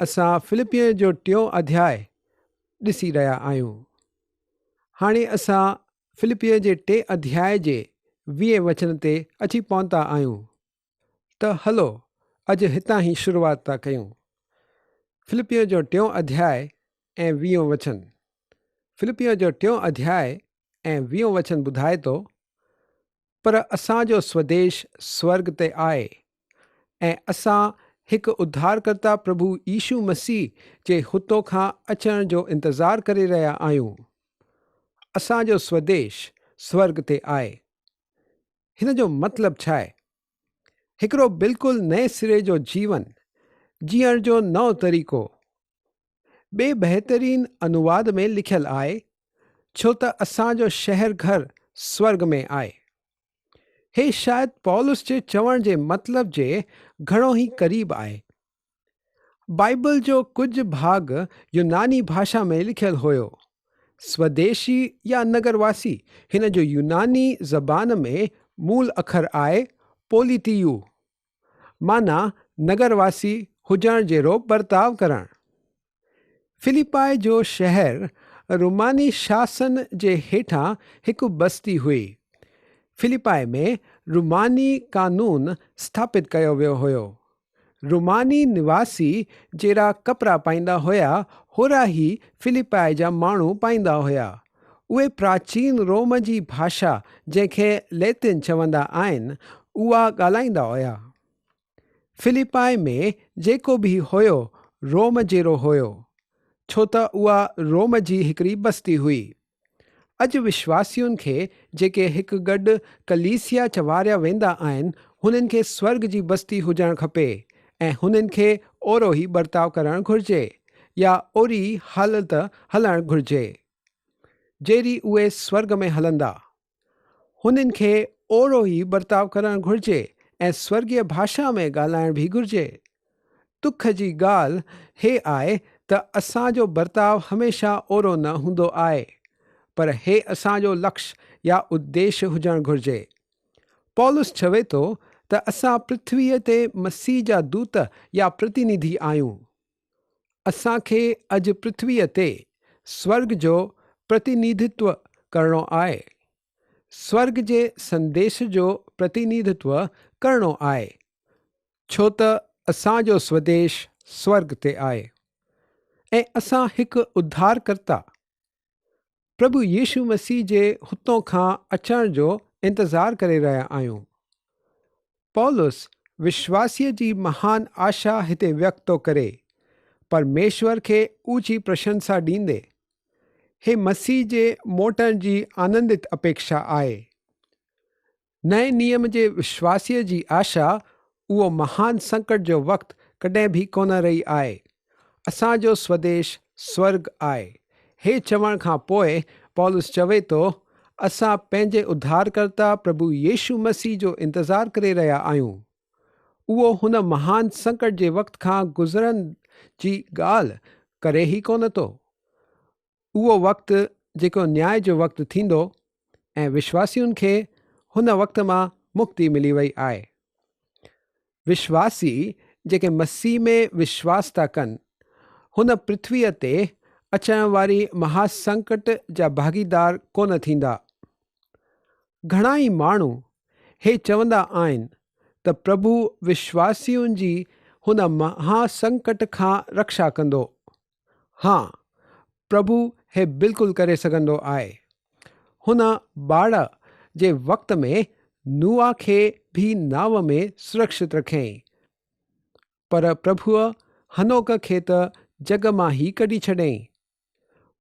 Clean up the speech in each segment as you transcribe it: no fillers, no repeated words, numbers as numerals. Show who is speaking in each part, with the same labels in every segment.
Speaker 1: اسان فلپين جو ٽيون اڌياء ڏسي رهيا آهيون. هاڻي اسان فلپين جي ٽئين اڌياء جي ويهين وچن تي اچي پهتا آهيون ته هلو اڄ هتان ئي شروعات ٿا ڪيون. فلپين جو ٽيون اڌياء ۽ ويهون وچن. فلپين جو ٽيون اڌياء ۽ ويهون وچن ٻڌائي ٿو، پر اسان جو سوديش سورڳ تي آهي ۽ اسان هڪ اڌارڪرتا پرڀو يسوع مسيح جي هتو کان اچڻ جو انتظار ڪري رهيا آهيون. اسان جو سوديش سورڳ تي آهي. هن جو مطلب ڇا آهي؟ هڪڙو بلڪل نئين سري جو جيون جيئڻ جو نئون طريقو. ٻئي بهترين انواد ۾ لکيل آهي، ڇو ته اسان جو شهر گهر سورڳ ۾ آهي. هي شايد پولس جي چوڻ جي مطلب جي گهڻو ئي قريب آهي. بائيبل جو ڪجهه ڀاڳ يوناني ڀاشا ۾ لکيل هيو. سوديشي يا نگر واسي هن جو يوناني زبان ۾ مول اکر آهي پوليتيو. معنيٰ نگر واسي هجڻ جهڙو برتاء ڪرڻ. فلپائي جو شهر روماني شاسن جي هيٺان هڪ بستي هئي. فلپائي ۾ روماني قانون اسٿاپت ڪيو ويو هيو. روماني نواسي جهڙا ڪپڙا پائيندا هيا هورا ئي فلپائي جا ماڻهو پائيندا هيا. اهي پراچين روم جي ڀاشا جنهن کي لئتين چوندا آهن، اها ڳالهائيندا هيا. فلپائي ۾ جيڪو به هيو روم جهڙو هيو، ڇو ته اها روم جي هڪڙي بستي هئي. اڄ وشواسين کي جيڪي هڪ گڏ ڪليسيا چواريا ويندا آهن، هنن کي سورڳ جي بستي هجڻ کپي ۽ هنن کي اورو ئي برتاء ڪرڻ گهرجي يا اوري ئي حالت هلڻ گهرجي. جهڙي اهي سورڳ ۾ هلندا. هنن کي اوهڙو ئي برتاء ڪرڻ گهرجي ۽ سورڳيه ڀاشا ۾ ڳالهائڻ به گهرجي. دک جي ڳالهه هي آهي ته اسان جو برتاء هميشه اوهڙو نه هوندو آهي، پر هي اسان جو لڪش يا اديش هجڻ گهرجي. پولس چوي ٿو ته اسان پرٿويء تي مسيح جا دوت يا پرتينڌي آهيون. اسان کي اڄ پرٿويء تي سورڳ جو پرتينيڌتو ڪرڻو آهي. سورڳ جي سنديش جو پرتينيڌتو ڪرڻو آهي، ڇو ته اسان جو سوديش سورڳ تي آهي ۽ اسان هڪ اڌارڪرتا پرڀو يسوع مسيح جي هتون کان اچڻ جو انتظار ڪري رهيا آهيون. پولس وشواسيء جي مهان آشا هتي ويڪت ٿو ڪري، پرميشور کي اوچي پرشنسا ڏيندي. هي مسيح جي موٽڻ جي آنندت اپيڪشا آهي. نئين نيم جي وشواسيء جي آشا اهو مهان سنڪٽ جو وقت ڪڏهن به ڪونه رهي آهي. اسان جو سوديش سورڳ آهي. هي چوڻ کان پوء پولس چوي ٿو، اسان پنهنجي اڌارڪرتا پرڀو يسوع مسيح جو انتظار ڪري رهيا آهيون. اهو هن مهان سنڪٽ جي وقت کان گذرڻ جي ڳالهه ڪري ئي ڪونه ٿو. اهو وقت جيڪو نياء جو وقت ٿيندو ۽ وشواسين کي هن وقت مان مڪتي ملي وئي آهي. وشواسي جيڪي مسيح ۾ وشواس ٿا ڪن، هن پرٿويء تي اچڻ واري مها سنڪٽ جا ڀاڳيدار ڪونه ٿيندا. گهڻا ئي ماڻهو هي چوندا آهن ته پرڀو وشواسين جي هن مها سنڪٽ کان رڪشا ڪندو. ها، پرڀو هي بلڪل ڪري سگهندو آهي. هن باڙهه جي وقت ۾ نوح کي به ناو ۾ سرڪشت رکيائين، پر پرڀوء حنوڪ کي ته جڳ مان ئي ڪڍي ڇڏيائين.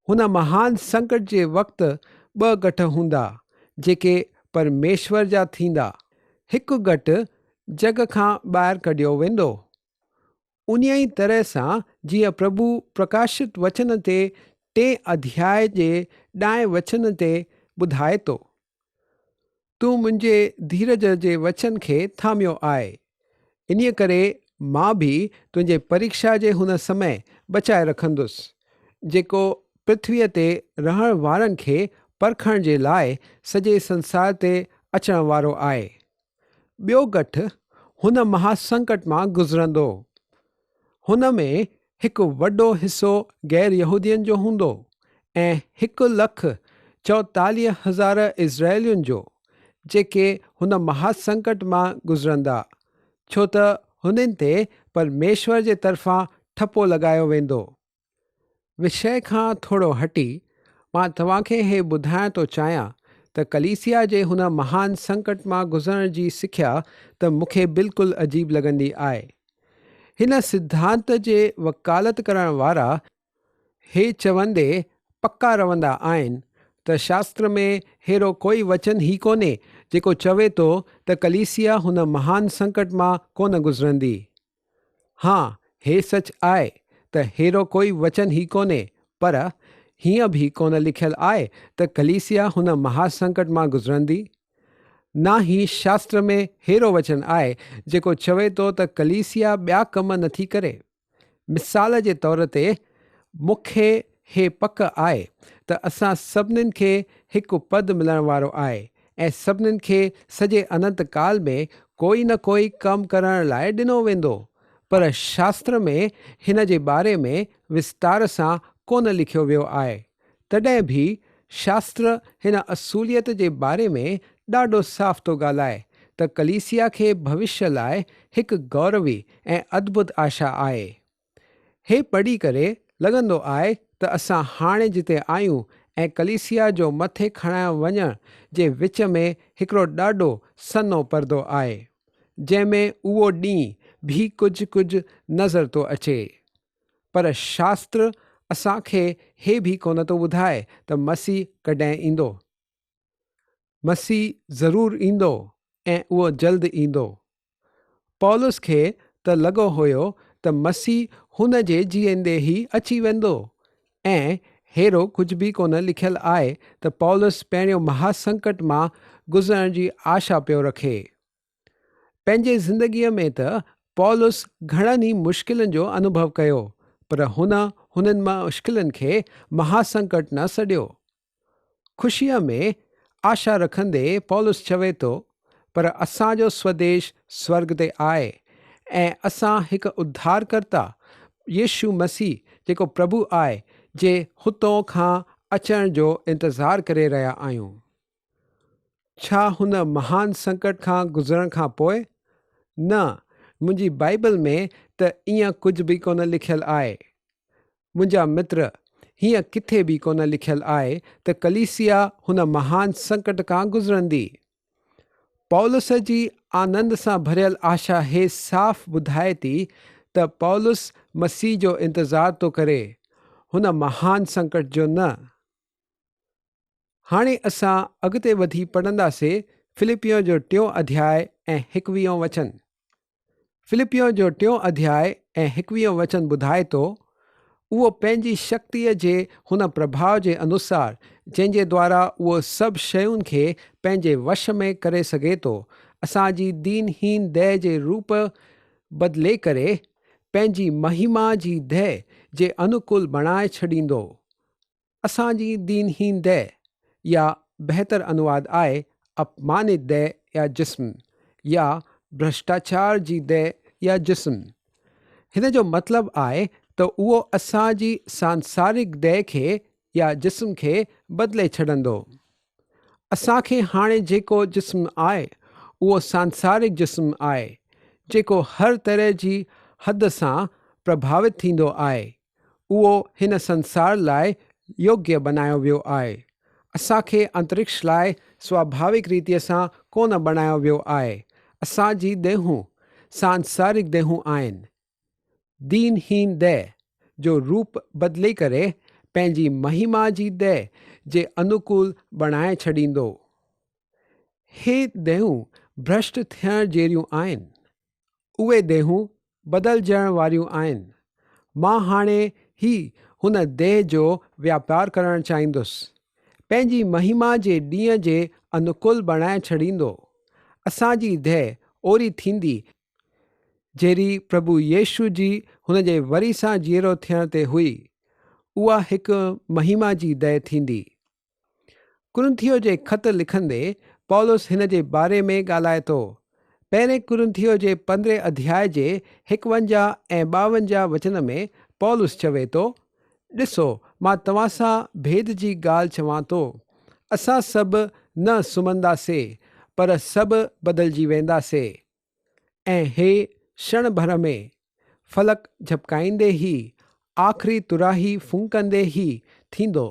Speaker 1: هن مهان سنڪٽ جي وقت ٻه ڳٺ هوندا، جيڪي پرميشور جا ٿيندا. هڪ ڳٺ جڳ کان ٻاهر ڪڍيو ويندو. انهيء ئي طرح سان جيئن پرڀو پرڪاشت وچن تي ٽئين اڌياء جي ڏائين وچن تي ٻڌائي ٿو، تون منهنجي ڌيرج جي وچن کي ٿاميو آهي، انهيء ڪري مان به تنهنجي پريکشا جي هن سمي بچائي رکندس، جيڪو پرٿويء تي رهڻ وارن کي پرکڻ جي لاء سڄي سنسار تي اچڻ وارو آهي. ٻيو ڳٺ هن مها سنڪٽ مان گذرندو. هن ۾ هڪ وڏو حصو غير يهودين جو هوندو ۽ 1,44,000 اسرائيلين جو، جيڪي هن مها سنڪٽ مان گذرندا، ڇو ته هنن تي پرميشور جي طرفان ٺپو لڳايو ويندو. وشيه کان ٿورو هٽي، مان توهان کي هي ٻڌائڻ ٿو چاهيان ته ڪليسيا جي هن مهان سنڪٽ مان گذرڻ جي سکيا ته مون کي بلڪل عجيب لڳندي آهي. هن سڌانت جي وڪالت ڪرڻ وارا هي چوندي پڪا رهندا آهن ته شاستر ۾ ههڙو ڪوئي وچن ئي ڪونهي جيڪو چوي ٿو ته ڪليسيا هن مهان سنڪٽ مان ڪونه گذرندي. ها، هي سچ آهي ته ههڙو ڪوئي وچن ئي ڪونهي، پر هيئن به ڪونه لکيل آهي ته ڪليسيا هن مها سنڪٽ مان گذرندي. نه ئي شاستر ۾ ههڙو وچن آهي جيڪو چوي ٿو ته ڪليسيا ٻيا ڪم نٿي ڪري. مثال جي طور تي، مون کي هي پڪ آهي ته اسان سڀنين کي هڪ پد ملڻ وارو آهي ۽ سڀنين کي سڄي اننت ڪال ۾ ڪوئي نه ڪوئي ڪم ڪرڻ لاء ڏنو ويندو، پر شاستر ۾ هن جي باري ۾ وستار سان ڪونه لکيو ويو آهي. تڏهن به شاستر هن اصوليت جي باري ۾ ڏاڍو صاف ٿو ڳالهائي ته ڪليسيا کي ڀوشيه لاء هڪ گوروي ۽ ادڀت آشا آهي. هي پڙهي ڪري لڳندو آهي ته اسان هاڻي جتي آهيون ۽ ڪليسيا جو مٿي کڻايو وڃڻ جي وچ ۾ هڪڙو ڏاڍو سنهو پردو آهي، جنهن ۾ اهو ڏينهن به ڪجهه ڪجهه نظر ٿو اچي. پر شاستر اسان کي هي به ڪونه ٿو ٻڌائي ته مسيح ڪڏهن ايندو. مسيح ضرور ايندو ۽ اهو جلد ايندو. پولس کي ته لڳو هيو ته مسيح هن جي جيئندي ئي اچي ويندو ۽ ههڙو ڪجهه به ڪونه لکيل آهي ته پولس پهريون مها سنڪٽ مان گذرڻ جي آشا پيو رکي. پنهنجي زندگيء ۾ ته پولس گهڻن ئي مشڪلن جو انوڀو ڪيو پر هن هنن مشڪلن کي مها سنڪٽ نه سڏيو. خوشيء ۾ آشا رکندي پولس چوي ٿو، پر اسان جو سوديش سورڳ تي آهي ۽ اسان هڪ اڌارڪرتا يسوع مسيح جيڪو پرڀو آهي جي هتون کان اچڻ جو انتظار ڪري رهيا آهيون. ڇا هن مهان سنڪٽ کان گذرڻ کان پوء؟ نه، منهنجي بائيبل ۾ ته ائين ڪجهه به ڪونه لکيل آهي. منهنجا متر، هيئن ڪٿي به ڪونه لکيل آهي ته ڪليسيا هن مهان سنڪٽ کان گذرندي. پولس جي آنند سان ڀريل آشا هي صاف ٻڌائي ٿي ته پولس مسيح جو انتظار ٿو ڪري، هن مهان سنڪٽ جو نه. هاڻي اسان اڳتي وڌي پڙهنداسي فلپيون جو ٽيون اڌياء ۽ هڪويهون وچن. فلپيون جو ٽيون اڌياء ۽ هڪويهون وچن ٻڌائي ٿو، اهو پنهنجي شڪتيء جي هن پرڀاء جي انوسار، جنهن جي دوارا اهو سڀ شين کي پنهنجي وش ۾ ڪري سگهي ٿو، اسان جي دينهين ديهه جي روپ بدلي ڪري، پنهنجي مهما جي ديهه جي انوڪول بڻائي ڇڏيندو. اسان جي دينهين ديهه يا بهتر انواد آهي اپمانت ديهه يا جسم يا ڀرشٽاچار جي ديهه يا جسم. هن جو مطلب آهي ته اهو اسان جي سانسارڪ ديهه کي يا جسم کي بدلي ڇڏندو. اسان کي هاڻي جيڪو جسم آهي اهو سانسارڪ جسم آهي جيڪو هر طرح جي حد سان پرڀاوت ٿيندو آهي. اهو هن سنسار لاء يوگيه بنايو ويو آهي. اسان کي انترڪش لاء سواڀاوڪ ريتيء سان ڪونه بڻايو ويو آهي. اسان جي ديهون سانسارڪ ديهون آهن. دين هين ديهه جو روپ بدلي ڪري پنهنجي مهما جي ديهه جي انوڪول بڻائي ڇڏيندو. هي ديهون ڀرشٽ ٿيڻ جهڙيون آهن. اهي ديهون بدلجڻ واريون آهن. مان هاڻي ئي هن ديهه جو وياپار ڪرڻ چاهيندس. پنهنجي مهما جي ڏينهن جي انوڪول بڻائي ڇڏيندو. اسان جي ديهه اوري ٿيندي جهڙي پرڀو يسوع جي هن جي وري سان جيئرو ٿيڻ تي هئي. اها هڪ مهما جي ديهه ٿيندي. ڪرنٿيو جي خط لکندي پولس هن جي باري ۾ ڳالهائي ٿو. پهرين ڪرنٿيو جي پندرهين اڌياء جي هيڪونجاهه ۽ ٻاونجاهه وچن ۾ پولس چوي ٿو، ڏسو، مان توهان سان ڀيد جي ڳالهه چوان ٿو، اسان سڀ نه سمهنداسي، پر سڀ بدلجي وينداسي. ۽ هي ڪشڻ ڀر ۾، فلڪ جهپڪائيندي ئي، آخري تراهي ڦوڪندي ئي ٿيندو.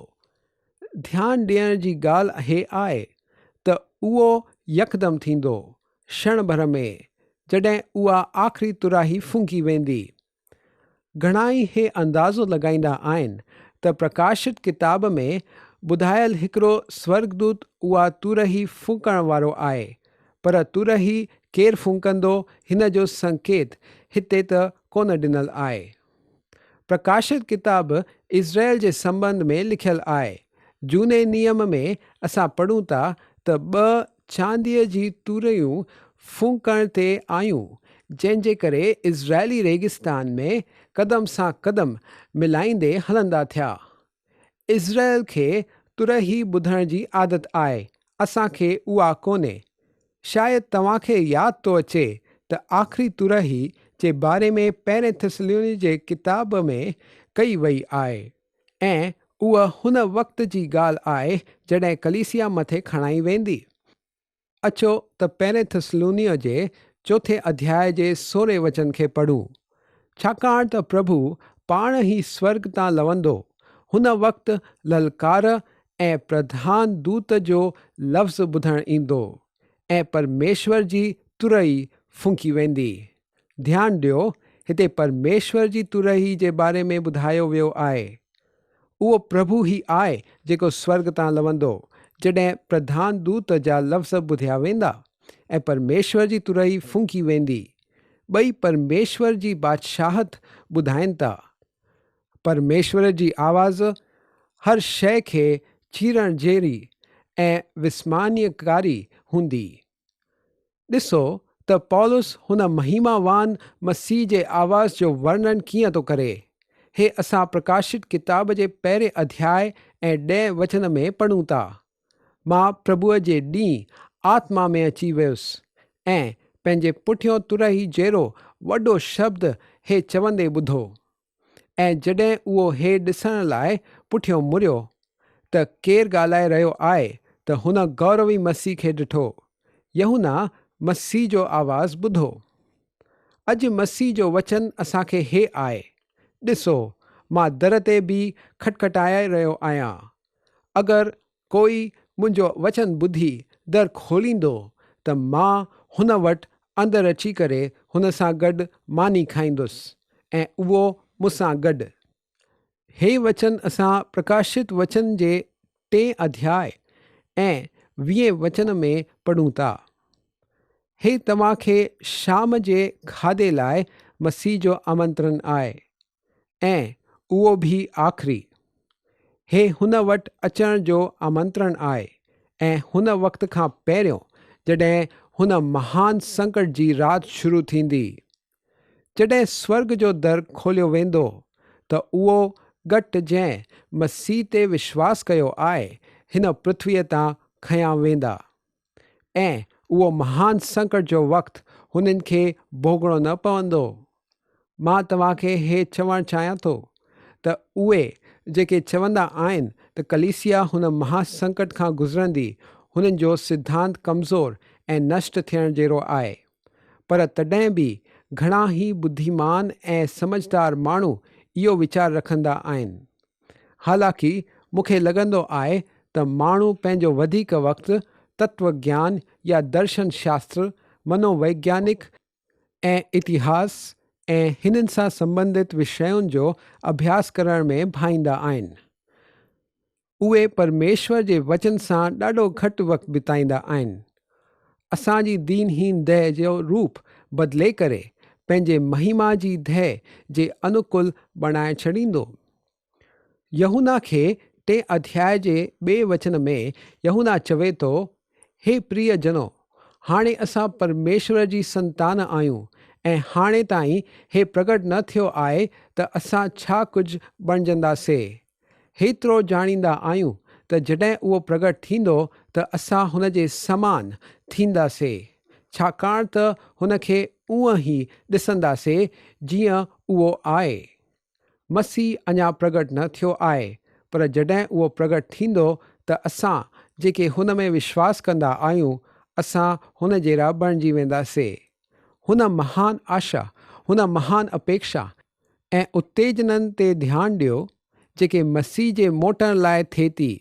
Speaker 1: ڌيان ڏيڻ جي ڳالهه هي آهي ته اهو يڪدم ٿيندو، ڪشڻ ڀر ۾، جڏهن اها آخري تراهي ڦوڪي ويندي. گهڻائي هي اندازو لڳائيندا آهن ته پرڪاشت ڪتاب ۾ ٻڌايل هڪڙو سورڳدوت اها تورهي ڦوڪڻ وارو آهي، پر تورهي ڪير ڦوڪندو هن جو سنڪيت هتي ته ڪونه ڏنل آهي. پرڪاشت ڪتاب اسرائيل جي سنٻنڌ ۾ لکيل آهي. جهوني نيم ۾ اسان پڙهون ٿا ته ٻه چانديء جي توريون ڦوڪڻ تي آيون، جنهن جي ڪري اسرائيلي ريگستان ۾ قدم سان قدم ملائيندي هلندا ٿيا. اسرائيل کي ترهي ٻڌڻ جي عادت آهي، اسان کي اها ڪونهي. شايد توهان کي ياد ٿو اچي ته آخري ترهي جي باري ۾ پهرين ٿسلوني جي ڪتاب ۾ ڪئي وئي آهي. ۽ اها هن وقت جي ڳالهه آهي جڏهن ڪليسيا مٿي کڻائي ويندي. اچو ته پهرين ٿسلونيء جي چوٿين اڌياء جي سورهين وچن کي پڙهون. ڇاڪاڻ ته پرڀو پاڻ ئي سورڳ تان لوندو، هن وقت للڪار ۽ پرڌان دوت جو لفظ ٻڌڻ ايندو، ۽ پرميشور جي ترهي ڦوڪي ويندي. ڌيان ڏيو، هتي پرميشور جي ترهي جي باري ۾ ٻڌايو ويو آهي. اهو پرڀو ئي آهي جيڪو سورڳ تان لوندو، جڏهن پرڌان دوت جا لفظ ٻڌيا ويندا ۽ پرميشور جي ترهي ڦوڪي ويندي. ٻئي پرميشور جي بادشاهت ٻڌائين ٿا. پرميشور جي آواز هر شيء کي چيرڻ جهڙي ۽ وسمانيڪاري هوندي. ڏسو ته پولس هن مهيماوان مسيح جي آواز جو ورڻن ڪيئن ٿو ڪري. هي اسان پرڪاشت ڪتاب جي پهرين اڌياء ۽ ڏهين وچن ۾ پڙهون ٿا. مان پرڀوء جي ڏينهن آتما ۾ اچي ويس ۽ پنهنجي پٺيون ترهي جهڙو وڏو شبد هي چوندي ٻڌو. ۽ جڏهن اهو هي ڏسڻ لاء پٺيون مڙيو ته ڪير ڳالهائي رهيو آهي ته هن گوروي مسيح کي ڏٺو. يوحنا مسيح جو آواز ٻڌو. اڄ مسيح جو وچن اسان کي هي آهي، ڏسو، مان در تي بيهي کٽکٽائي رهيو آهيان. اگر ڪوئي منهنجو وچن ٻڌي در کوليندو ته مان هن وٽ اندر اچي ڪري هن سان گڏ ماني کائيندس ۽ اهو مون سان گڏ. هي وچن اسان پرڪاشت وچن جي ٽئين اڌياء ۽ ويهين وچن ۾ پڙهون ٿا. هي توهان کي شام جي کاڌي لاء مسيح جو آمنترن آهي. ۽ اهو به آخري. هي هن وٽ اچڻ جو آمنترڻ آهي ۽ هن وقت کان پهريون جڏهن هن مهان سنڪٽ جي رات شروع ٿيندي. جڏهن سورڳ جو در کوليو ويندو ته اهو ڳٽ جنهن مسيح تي وشواس ڪيو آهي هن پرٿويء تان کنيا ويندا ۽ اهو مهان سنڪٽ جو وقت هنن کي ڀوڳڻو نه پوندو. مان توهان کي هي چوڻ چاهيان ٿو ته اهي جيڪي چوندا آهن ته ڪليسيا هن مها سنڪٽ کان گذرندي، هنن جو سڌانت ڪمزور ۽ نشٽ ٿيڻ جهڙو آهي. پر تڏهن به گهڻا ئي ٻڌيمان ۽ سمجهدار ماڻهو اهو ويچار رکندا آهن. حالانڪ مون کي لڳندو آهي ته ماڻهو پنهنجو وڌيڪ وقت تتو گيان يا درشن شاستر، منو ويگيانڪ ۽ اتهاس ۽ هنن سان سنٻنڌت وشين جو اڀياس ڪرڻ ۾ ڀائيندا آهن. اهي پرميشور جي وچن سان ڏاڍو گهٽ وقت بتائيندا آهن. اسان جي دينهين ديهه جو روپ بدلي ڪري پنهنجي مهيما جي ديهه جي انوڪول بڻائي ڇڏيندو. يوحنا کي ٽئين اڌياء جي ٻئي وچن ۾ يوحنا چوي ٿو، هي پريه جنو، هاڻي اسان پرميشور جي سنتان آهيون ۽ هاڻي تائين هي پرگٽ نه ٿيو آهي ته اسان ڇا ڪجهه بڻجنداسي. هيترو ڄاڻيندا آهيون ته جڏهن اهو پرگٽ ٿيندو ته اسان هن جي سمان ٿينداسي، ڇاڪاڻ ته هن کي اونء ئي ڏسنداسي جيئن اهو آهي. مسيح اڃا پرگٽ نه ٿيو آهي، پر جڏهن اهو پرگٽ ٿيندو ته اسان، جيڪي هن ۾ وشواس ڪندا آهيون، اسان هن جهڙا بڻجي وينداسي. هن مهان آشا، هن مهان اپيڪشا ۽ اتيجنن تي ڌيان ڏيو، جيڪي مسيح جي موٽڻ لاء ٿئي ٿي.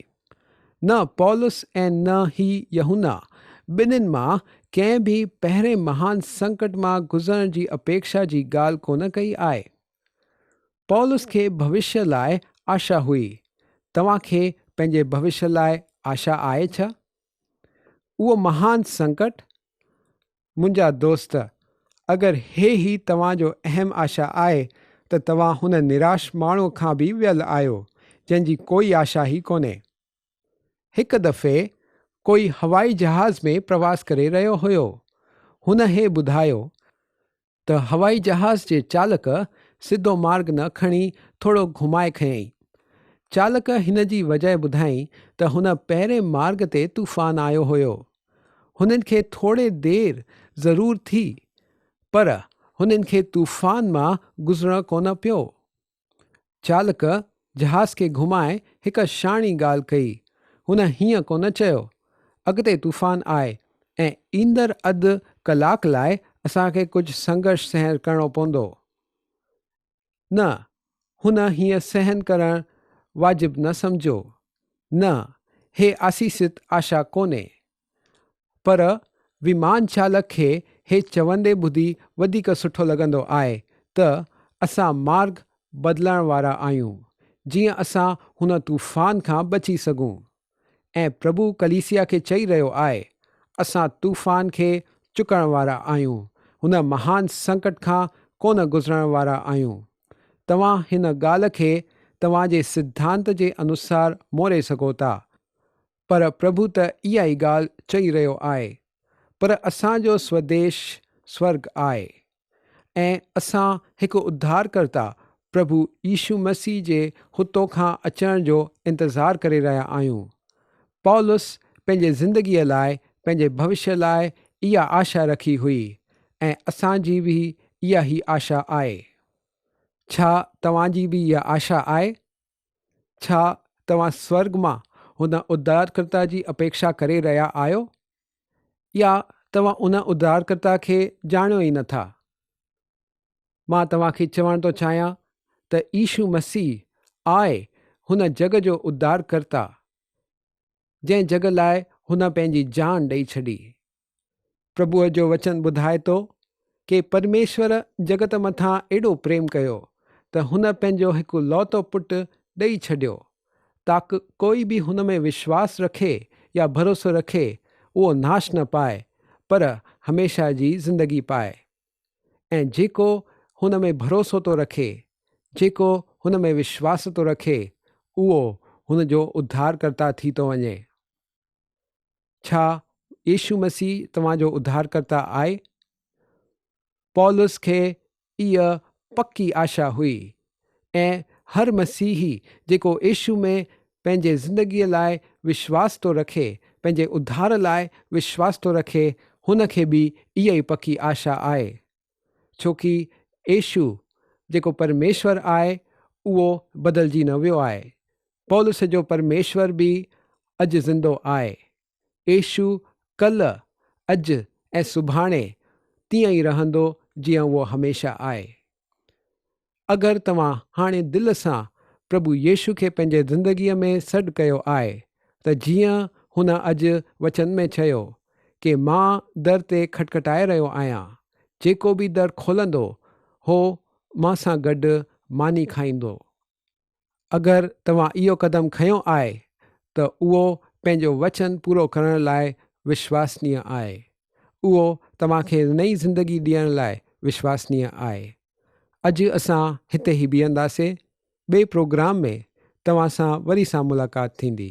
Speaker 1: نه پولس ۽ نه ئي يوحنا، ٻنهين مان ڪنهن به پهرين مهان سنڪٽ مان گذرڻ جي اپيڪشا جي ڳالهه ڪونه ڪئي آهي. پولس کي ڀوشيه لاء آشا هئي. توهان کي پنهنجي ڀوشيه لاء آشا آهي ڇا؟ اهو مهان سنڪٽ؟ منهنجا دوست، اگر هي ئي توهان جو اهم آشا آهي ته توهان هن نراش ماڻهوء کان به ويل آهيو، جنهن جي ڪوئي آشا ئي ڪونهي. هڪ دفعي ڪوئي هوائي جهاز ۾ پرواس ڪري رهيو هيو. هن هي ٻڌايو ته هوائي جهاز جي چالڪ سڌو مارگ نه کڻي ٿورو گهمائي کنيائين. چالڪ هن جي وجهه ٻڌائين ته هن پهرين مارگ تي طوفان آيو هيو. هنن کي ٿوري دير ضرور ٿي پر هنن کي طوفان مان گذرڻ ڪونه پيو. چالڪ جهاز کي گهمائي هڪ شاڻي ڳالهه ڪئي. هن هيئن ڪونه چيو، اڳتي طوفان آهي ۽ ايندڙ اڌ ڪلاڪ لاء اسان کي ڪجهه سنگهرش سهن ڪرڻو پوندو. نه، هن هيئن سهن ڪرڻ واجب نه سمجهيو. نه، هي آسيست آشا ڪونهي. پر ومان چالڪ کي هي چوندي ٻڌي وڌيڪ سٺو لڳندو آهي ته اسان مارگ بدلڻ وارا آهيون، جيئن اسان هن طوفان کان بچي سگهون. ۽ پرڀو ڪليسيا کي چئي رهيو آهي، اسان طوفان کي چڪڻ وارا آهيون، هن مهان سنڪٽ کان ڪونه گذرڻ وارا آهيون. توهان هن ڳالهه کي توهان جي سڌانت جي انوسار موڙي سگهو ٿا، پر پرڀو ته اها ئي ڳالهه چئي رهيو آهي، پر اسان جو سوديش سورڳ آهي ۽ اسان هڪ اڌارڪرتا پرڀو يسوع مسيح جي هتو کان اچڻ جو انتظار ڪري رهيا آهيون. پولس پنهنجي زندگيء لاء، پنهنجي ڀوشيه لاء اها آشا رکي هئي ۽ اسان جي به اها ئي آشا آهي. ڇا توهان جي به اها آشا آهي؟ ڇا توهان سورڳ مان هن اڌارڪرتا جي اپيڪشا ڪري رهيا آهيو؟ يا توهان ان اڌارڪرتا کي ڄاڻيو ئي نٿا؟ مان توهان کي چوڻ ٿو چاهيان ته يسوع مسيح آهي هن جڳ جو اڌارڪرتا، جنهن جڳ لاء هن پنهنجي جان ڏئي ڇڏي. پرڀوء جو وچن ٻڌائي ٿو ڪي پرميشور جڳت مٿان ايڏو پريم ڪيو ته هن پنهنجو هڪ لوتو پٽ ڏئي ڇڏيو تاڪ ڪوئي به هن ۾ وشواس رکي يا ڀروسو رکي اهو ناش نه پائي پر هميشه جي زندگي پائي ۽ جيڪو هن ۾ ڀروسو ٿو رکي جيڪو هن ۾ وشواس ٿو رکي اهو هن جو اڌارڪرتا ٿي ٿو وڃي. ڇا يسوع مسيح توهان جو اڌارڪرتا آهي؟ پولس کي اها پڪي آشا هئي ۽ هر مسيحي جيڪو يسوع ۾ پنهنجي زندگيء لاء وشواس ٿو رکي، پنهنجي اڌار لاء وشواس ٿو رکي، هن کي به اها ئي پڪي آشا آهي. ڇوڪي يسوع جيڪو پرميشور آهي، اهو بدلجي نه ويو آهي. پولس جو پرميشور به اڄ زندو آهي. يسوع ڪلهه، اڄ ۽ سڀاڻي تيئن ئي رهندو جيئن اهو هميشه آهي. اگر توهان هاڻي دل سان پرڀو يسوع کي پنهنجي زندگيء ۾ سڏ ڪيو آهي ته جيئن هن اڄ وچن ۾ چيو ڪي مان در تي کٽکٽائي رهيو آهيان، جيڪو به در کولندو هو مان سان گڏ ماني کائيندو. اگر توهان اهو قدم کنيو آهي ته اهو پنهنجو وچن پورو ڪرڻ لاء وشواسنيه آهي. اهو توهان کي نئين زندگي ڏيڻ لاء وشواسنيه آهي. اڄ اسان هتي ئي بيهنداسين. ٻئي پروگرام ۾ توهان سان وري سان ملاقات ٿيندي.